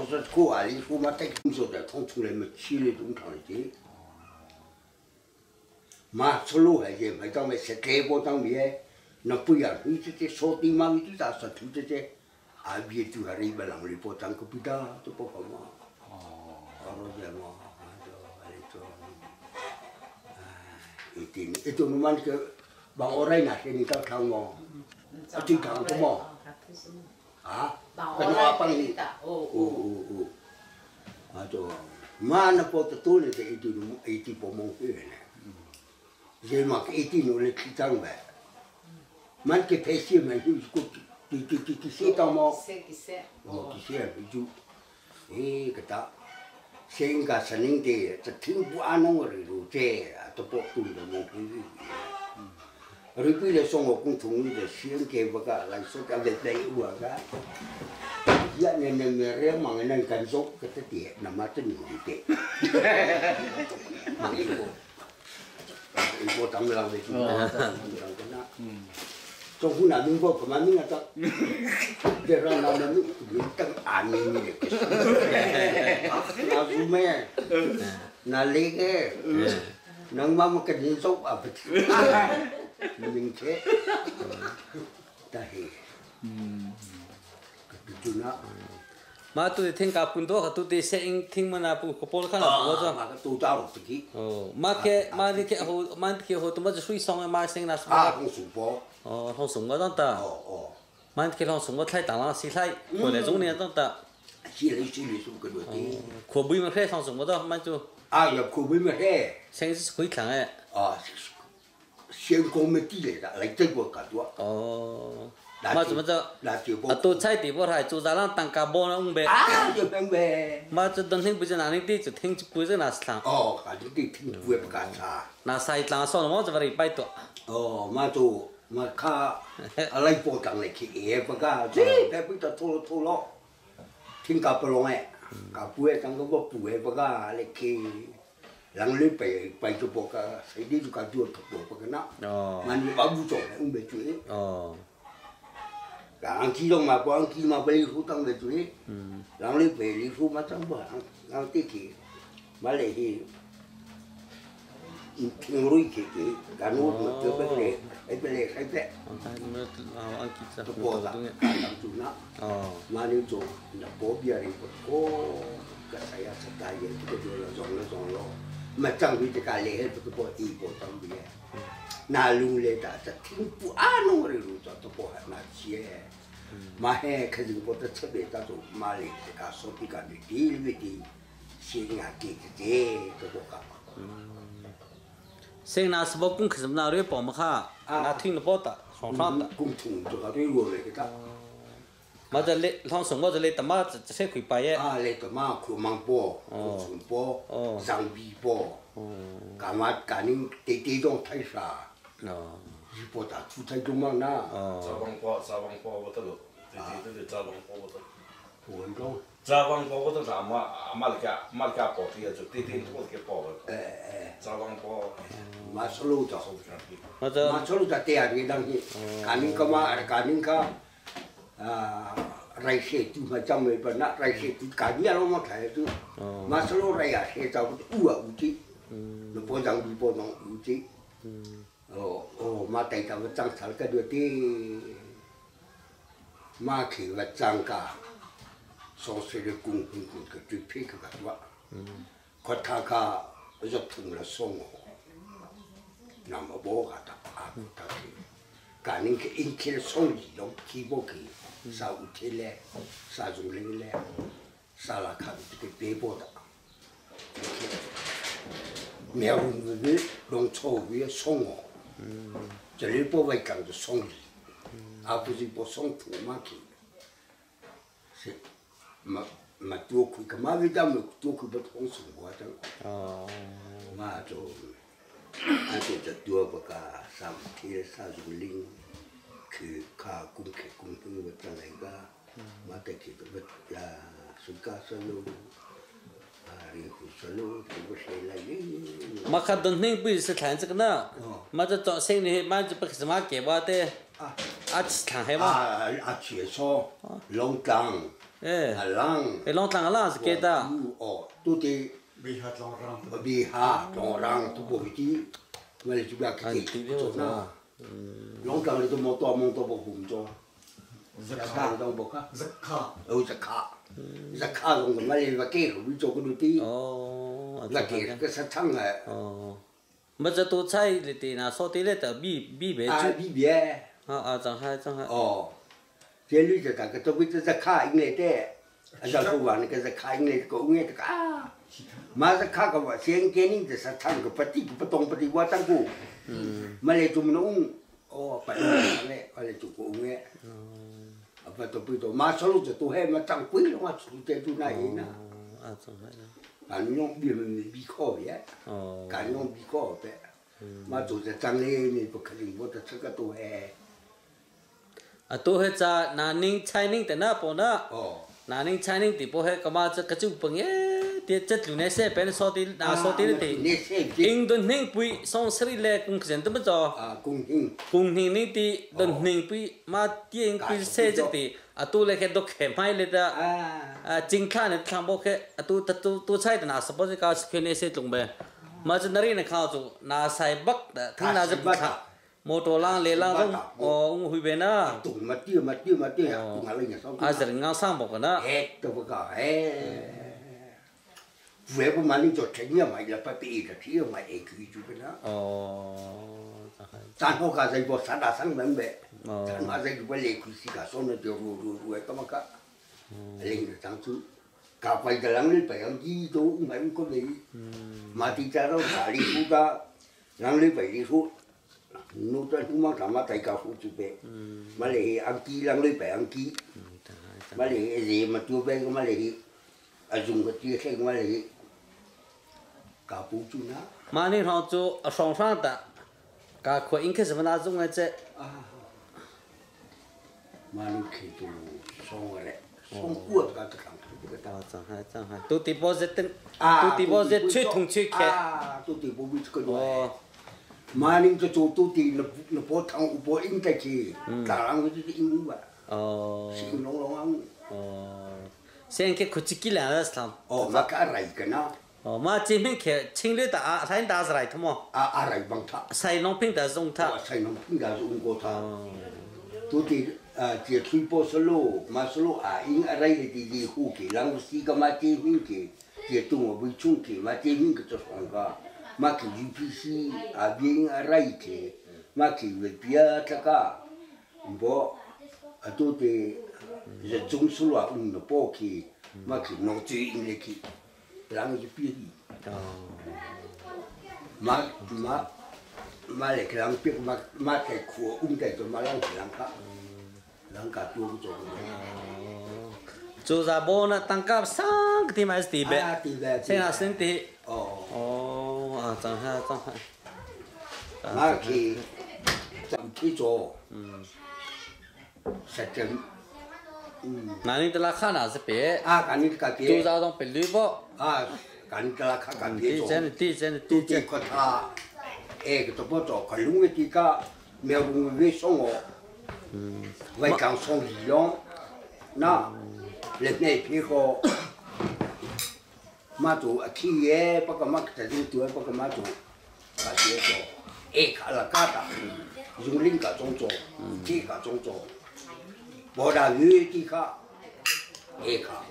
说过啊，你说嘛，在工作的从出来嘛，起来中场的，嘛出路还是没当没是给我当面，那不要你这这说的嘛，你就咋说土这这，啊别就还是把人里波当个不大都不好嘛。哦，这嘛，就就，itu itu memang ke bang orang nak sini kau tahu 正常的嘛。啊？跟我帮你。哦哦哦。啊，就mana po te tole te itu itu po mo ne. Je ma ke itu no le kitang ba. Man ke pesi man ju ko ti ti ti ti se ta mo. Se ki se. Oh ki se ju. Eh kata 先个神灵的，这听不安弄的路这，都不懂的mo pi。你比如说我共同的先给不个来说个的对我个，一年年年年忙人干做个的点，那么真牛的。忙一个，一个当不了的，当不了的那。政府那边个干嘛命啊？这让那边等安民的，那是咩？那那个，能妈妈跟你说啊不？明确，但是，就那。 Ma tu听ka pun to ka tu te se ing听mana pu ko pol khana po jo ma tu ta ro ti oh ma ke ma ni ke ho ma ke ho tu ma sui song ma sing na 啊红薯包哦红薯我当ta 哦哦ma ke long sung我太当了是太过来中年当ta 是来是来是个多的可不嘛开红薯我当ma就啊也可不嘛嘿先是可以看哎啊先讲么地来的来这个个多哦嘛怎么着？啊，都菜地不太做啥让当家包了五百。啊，就明白。嘛这当天不是哪里地就听不是那是啥？哦，反正地听不不干啥。那啥一当说了，我这边礼拜多。哦，嘛做嘛卡，阿来波当来去也不干，这别不得拖拖了，听家不拢哎，家不会当个我不会不干来去。人类白白做不干，谁的就干做做不干那。哦。那你把不做，我没做。哦。人机动嘛，光机嘛，白书当的做，人类白书嘛，怎么人人得去，嘛来去，听瑞去去，但我们这边来，那边来，那边。都过了，当主那，嘛你做，那波比亚的哦，个啥呀？啥大爷，这个就了，撞了撞了，嘛张飞这个厉害，这个波一波张飞，那路来的这听不安弄的路子都不那些。嘛嘿，可是我的特别当中，嘛嘞，这个说比较的低微的，先啊给这这个个。先拿什么工可是拿来帮忙哈，拿听了包的，双双的。工程这个对我来个。嘛这来，他说我这来他妈这这些可以摆耶。啊，来他妈苦忙包，苦虫包，上皮包，干嘛干你得得种太啥？哦。一包大出菜就忙那。扎帮包，扎帮包我得了。对对对，扎帮包我得。我讲。扎帮包我得啥嘛？马里加马里加包的，就对对我给包的。哎哎。扎帮包。马出路的。马出路的对啊，你当去，干你个嘛？干你个啊！来些都嘛讲没办那来些都干你老嘛开都，马出路来呀，些找有啊有的，那包张比包张有的。哦哦，马带他们长草个多的，马去个长个，上水的工工工个最撇个个多，可他个入同了送我，那么无个他啊他去，干恁去引起了送礼拢起不去，啥有铁嘞，啥种嘞嘞，啥拉看这个别包的，苗子拢草原送我。这里不会讲的送礼，而不是不送土嘛去。是，嘛嘛多亏个嘛为咱们多亏不同送我的。哦。嘛就，俺这这多不个上天上树林，去卡公去公平我再来个，嘛得去个不呀，暑假时候。嘛看冬天不是看这个呢，嘛这早生的嘛就不是嘛给我的，啊，啊吃糖还嘛？啊啊，切磋，龙岗， Eh. Alang. E long tlang alang se ke ta. Oh, tu ti Bi ha tlong rang. Bi ha tlong rang tu bo ti. Ma le juga An ke. ti bi na. Long tlang le tu mo to mong to bo hum cho. Zakha. Dong bo ka. Zakha. Oh, zakha. Zakha dong ma le va ke hu cho ko ti. Oh. La ke ke sa chang ha. Oh. Maจะtu chai le ti na so ti le ta bi bi be 啊 chu. 比别。 Ha a chang hai chang hai. 哦，这女的大个都会在卡应来的，啊，小玩那个是卡应来个应来的啊，马是卡个我先给你的是唱个不地不懂不地我唱过，没来做弄，哦，不来来来做个应来，啊不都不都，马上路就都还没唱贵了，我出在做那一呢， 啊chang hai. 啊你用比比靠别， 哦。干用比靠别，马做在张嘞，你不肯定我的这个都还， 啊tu he cha na ning chai ning te na po na. 哦。 Na ning chai ning ti po he ka ma cha ka chu pang ye ti chat lu ne se pen so ti na so ti le ti. 你是 Ing dun ning pui song sri le kung chen tu ma cho. 啊，公平。 Kung ning ning ti dun ning pui ma ti ing pui se chak ti a tu le ke do khe mai le da 啊， a jing kha ne thlang bo khe a tu ta tu tu chai na sa po ka khe ne se tlung be ma chu nari ne kha chu na sai bak da thang na ja kha motor lang le lang dong o ung hui be na 懂嘛？对嘛？对嘛？对啊，懂啊！人家说。 a zer ngang sang bo ka na 哎，都不搞哎。我不嘛，你做成也买了，不比的，只有买一个就不那。 哦咱好家在个三大三门呗，哦咱嘛在个来开始个，说那就路路路个嘛个，领着当初，搞白的人你白样几都买不过来，马地家都哪里出个，人你白里出，侬在路嘛干嘛在搞出去呗，嘛嘞安基人你白安基，嘛嘞人嘛做呗个嘛嘞，啊用个机械嘛嘞，搞不住呢。 ma ni rong chu a song sang da ka kho ing khe sa na zung che 啊，马路开都送过来，送过这个这个这个 啊真系真系都地波热灯 啊，都地波热吹同吹开啊，都地波为这个 哦。 马铃就做都地那那波汤有波应该去，当然我就是英语啊， 哦是龙龙啊， 哦，先给苦几几两个是 哦，马个阿来个呢， 哦，马这边去清理打啥打是来的么？ 阿阿来帮他，赛农平的是他我。才能碰到是中国他，都地啊，这吹波是路，马是路啊，因阿来的地户给，然后是个马这边给，这东我不冲给，马这边个做双个，马给 UPC 啊，边阿来给，马给为别这个，不，啊都得是中苏啊，嗯，波去，马给农村应该去，然后就别 哦。 马马马来个人别马马在苦，我们在做马人人家，人家多做。 做啥波呢？当家上个地方是地 啊， 呗。对呗。现在身体。 哦。 哦，啊，真好，真好。 马去，怎去做？嗯。实际。嗯。 那你得拉卡哪是别？ 啊，赶紧干别。 做啥东别绿波？ 啊，赶紧拉卡干别做。真的，真的，都这个他，哎，个都不做，可弄个这个，苗工为送我。嗯。为讲送医药，那，那那批货。妈做企业，不过妈在这做，不过妈做，啊，这做，哎，卡了嘎达，用领个种做，这个种做，无啦鱼的卡，哎卡，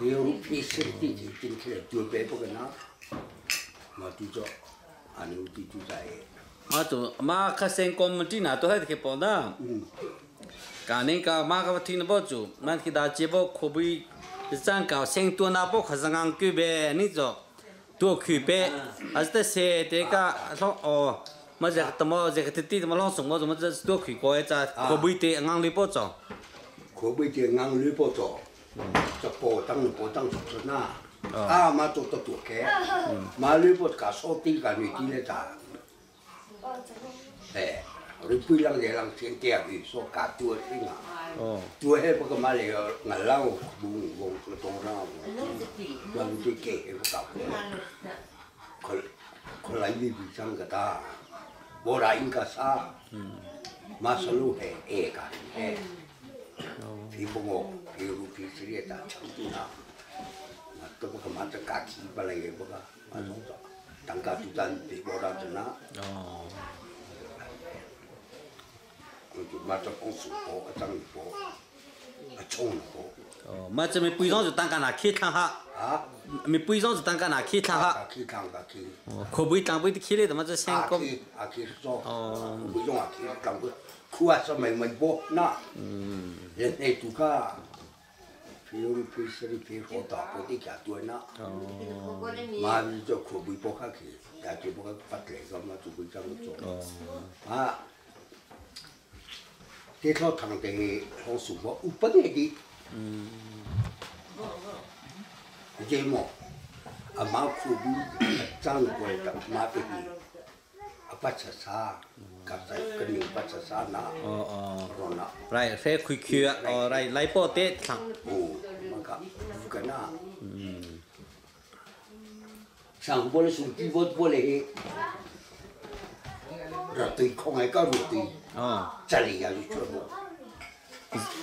有批身体就进去了，做白不个那，嘛对做，啊，你对做在。 妈做妈卡先讲么地那都还得去帮的。嗯。 干那个妈个听得不住，那给他接不可不。咱搞先多那不可是俺区别，你做多区别，还是得些这个说哦，么这怎么这个地怎么老什么怎么这多区过一只可不得俺里不做，可不得俺里不做，这保障保障出出那，啊嘛做得多开，嘛里不搞少点个女的来咋？哎。你不让人让先点去说搞多些啊。 哦， 做那不个嘛嘞，俺老我我我当上，我们这给不搞，可可来你比上个大，我来应该啥？马上路还爱个哎，听不我。皮鲁皮斯列达成都那，都不个嘛这家起不来个不个，啊总之，当家主咱别过来子那。哦。嘛这讲数波，张波，啊冲波。哦，嘛这咪背上就当家那去看下。啊？咪背上就当家那去看下。去看下去。哦，可背当背的起来，怎么这先讲？啊去做。哦。背上啊去当背，苦啊说咪咪波那。嗯。人内杜卡，比如比如比如大波的家多那。哦。嘛是做可背波下去，也就不个发来个嘛，就会这样做。哦。啊。这套堂的好舒服，有本的。嗯。这么，阿妈苦比长过的妈比你，阿爸吃啥，刚才跟你爸吃啥那？哦哦。来，来开开啊！哦，来来报的糖。哦，妈个，不跟那。嗯。上波的手机波波嘞，热对空还搞热对。哦。这里也是全部。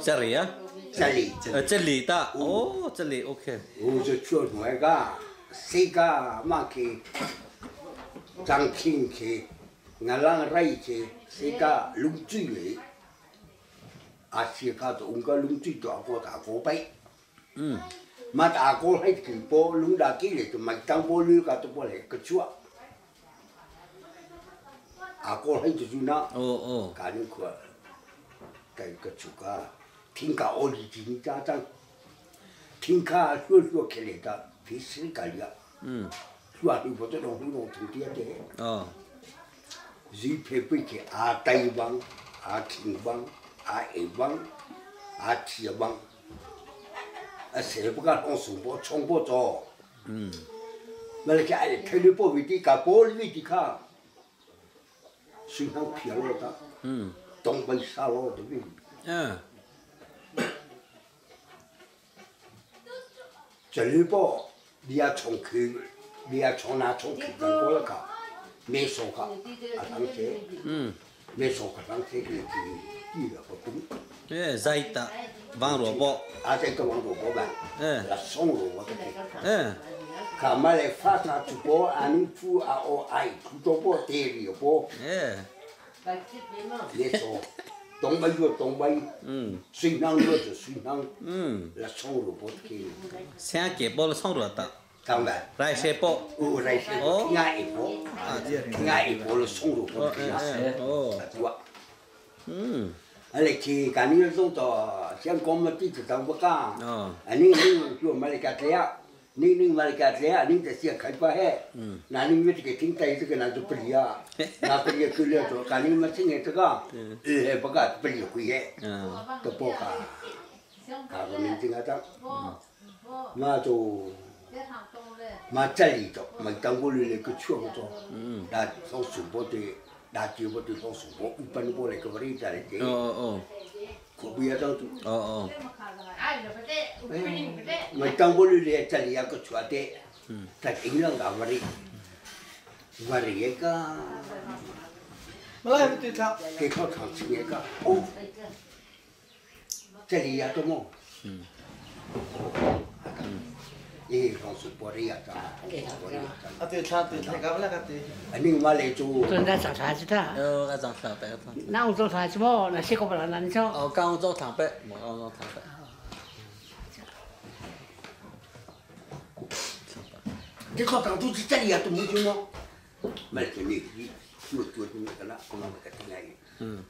这里啊？这里。这里的哦，这里 OK。我就做那个，谁个嘛去，张清去，俺人来去，谁个龙水来，啊，谁个就用个龙水大锅大锅杯。嗯。嘛大锅还去煲，龙大鸡来就买当锅里个都不来个做。阿哥还就是那，哦哦，赶紧去，带个出个。天价奥利金家长，天价说说起来的，平时干了。嗯。说啊，你不得弄弄土地的。哦。日配备去阿台湾、阿青湾、阿下湾、阿铁湾，啊，谁不敢放手波冲波走？嗯。那个哎，铁路部位的卡，玻璃位的卡，水上漂了的。嗯。东北沙罗的位。嗯。这里包，你要从去，你要从哪从去跟过来卡，没说卡，啊，当时，嗯，没说卡，当时去去去了不懂。哎，在的，王萝卜。啊，在个王萝卜吧。嗯。那送萝卜的。嗯。卡买来发财主播，阿你富阿哦爱主播地里播。哎。别说。东北就东北，嗯，水囊就水囊，嗯，那送萝卜去。先给包了送萝卜。当然。来些包。哦，来些包，听一包，听一包了送萝卜去啊。哦。对。嗯。啊，来去，赶紧送到香港嘛，地址当不讲。哦。啊，你你就买了个这样，你你买了个这样，你这些开发嘿。嗯。那你们这个听待这个那就不理啊，那不理去了就，赶紧嘛听这个，不个不理会嘿。嗯。都不讲，讲个名字阿张，嘛就，嘛这里头，嘛当过来个唱做，那从直播的。那就我就说说我一般过来个我哩在哩。哦哦。可不要当做。哦哦。我当过来哩在哩个出的，在营养个我哩，我哩个。没来对他。给他唱起个哦，这里也多么。嗯。伊讲是玻璃啊，啊对他对他，搞不来个对。啊，你嘛来做？做那做啥子的？哦，我做糖白。那我做啥子么？那些个不让那你做。哦，刚我做糖白，我刚做糖白。这个当初是这里啊，都没做么？没做你，你做做那个啦，我们个听来。嗯。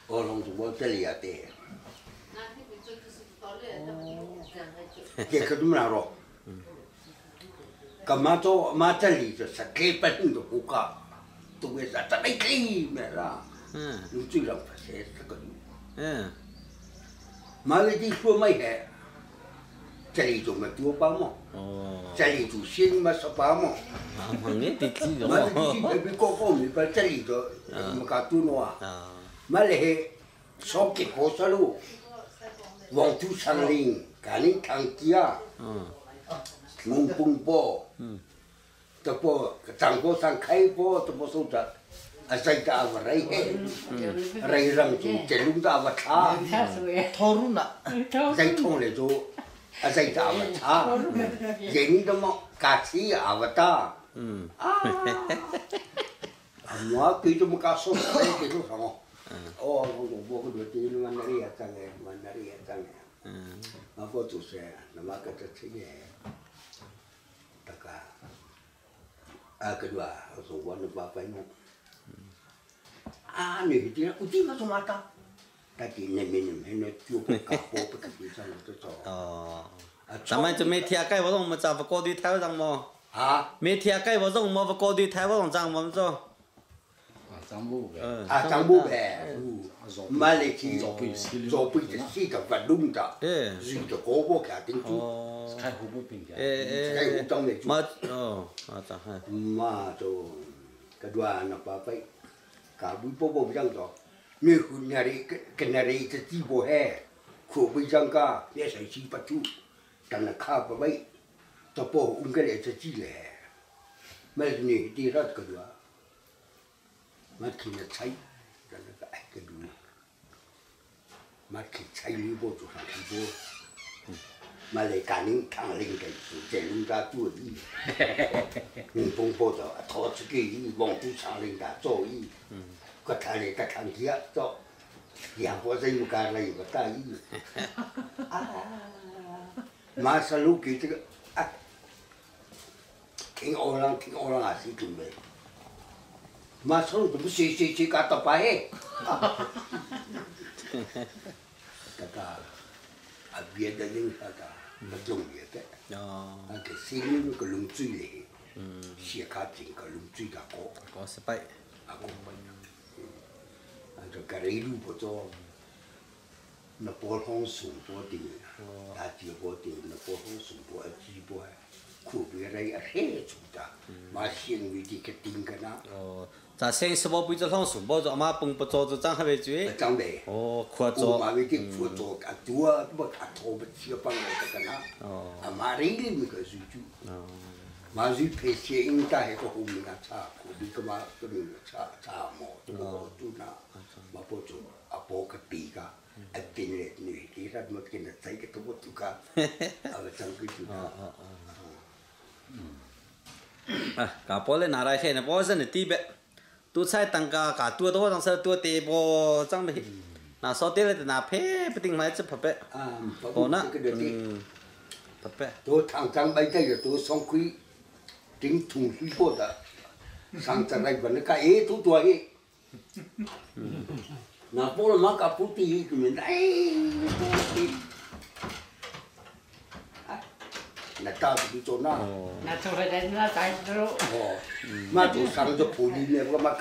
我拢做我这里啊对。这可怎么来咯？咁嘛做嘛这里就十几百年都不够，都会啥十几咩啦？嗯。你最让发现这个。嗯。嘛你啲说没系，这里就没多把么？哦。这里就先嘛十把么？啊，你啲知嘛你啲别个个明白这里就没搞多喏啊。啊。嘛你系烧结火烧路，黄土山林，赶紧扛起啊！嗯。龙凤波，嗯，这波张国山开波，这波手着， A zei ta va rei he rei rang cu telung ta va thla Thorun ah. Zei thong le cu a zei ta va tha yen da mo ka thi a va ta a mua ki tu ka so sai ke tu sang o o bo ko do ti man na ri a chang e man na ri a chang e ma po tu se na ma ka ta thi ye ta ka a kedua so wan ba pa nu a ni ti u ti ma so ma ta ta ti ne me ne me ne chu ka po pa ka ti sa to to 哦，咱们就没听盖我我们咋不过对台上么？啊没听盖我我们不过对台湾上我们做。张木呗，啊张木呗，买来去做不就死就不弄的，是就个个家庭住，开户不平诶诶，嘛哦，啊咋哈？嘛就kedua anak bapak kabu popo bilang to ni hun nyari kenari te ti bo he ku bilang ka ye sai si patu tan ka pa bai to po ungere te ti le ma ni ti rat kedua ma ki na chai tan ka ai kedua ma ki chai li bo to sa ki bo ma le ka ning thang ling ke su te lung ta tu yi 你东坡的头出去伊望住长林的做伊，个他嘞个长期做，也或者有干了有个大意，啊，马上路给这个啊，听欧浪听欧浪也是准备，马上路怎么谁谁谁干到白嘿，大家啊别的人啥的，那重要的，啊给心里个龙嘴嘞。写卡整个龙水个锅，锅是白，啊锅白，啊就隔一路不做，那波方送波的，大姐波的，那波方送波鸡波，苦别来一黑出的，嘛先为这个定个那。哦，咱先是波不做方送波做，阿妈蹦不做就张还没做。张呗。哦，苦做。嘛为的苦做，啊做啊，不啊头不吃帮我这个那。哦。啊嘛里里没个水煮。哦。马瑞佩西应该个后面啊查，后面个嘛个面查查毛，这个做那，马波做阿波个比个，阿边嘞女，其实么跟那在个都不做个，阿个张个做。啊，搞波嘞拿来些呢，波是你地呗，都菜当家搞多多当时多地波张的，那少点嘞那撇不定买只破呗。啊，哦那，嗯，破呗。都厂长买这个都送亏。顶同水波的，上次来问那个哎，都多哎，那波了嘛个不低，就问哎，那大不做那，那做来那大哦，那就上着普利那个嘛。